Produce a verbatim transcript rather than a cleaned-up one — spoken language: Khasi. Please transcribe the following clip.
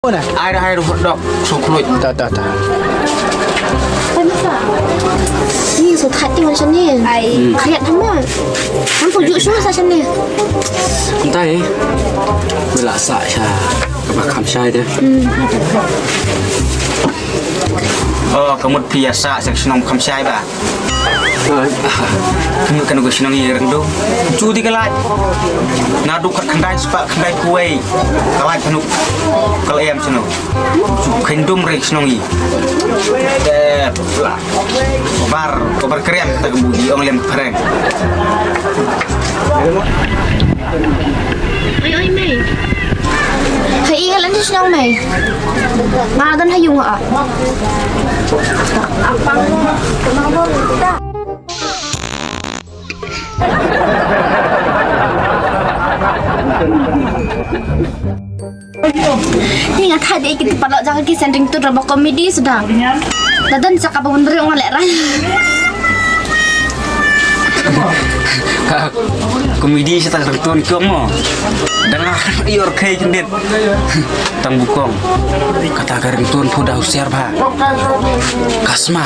Ai da ai da hot dog song khluit. Ta ta ta. Ni so that ti wan shane. Ai. Khriat hama. Am pu ju shu sa shane. Ntai. Wala sa sha. Ka ba kham shai de. Oh, ka mut phi ïa sa sa shnong kham shai ba. Kynnoh kano ka shnong i Ryndum. Ju di ka lait. Naduh khatkhyndai spah khyndai phew wei. Ka lait kano ka la em shnong. Ju khyndum re shnong i. Te pla. Bar, ko bar kriam ta ka bu i ong lem phreng. Oi, oi, mei. Hai, i nga lan shnong mei. Nga don ha yung ah. Ni nga thad ei ki paralok jong ki sending tu raba komedi suda. Dadan sa ka ba bun ri ong lek rai. Komedi sa ta ringtone kong mo. Dang ïor khei kendit. Tang bukong. Kata ka ringtone phu da husiar ba. Kasma.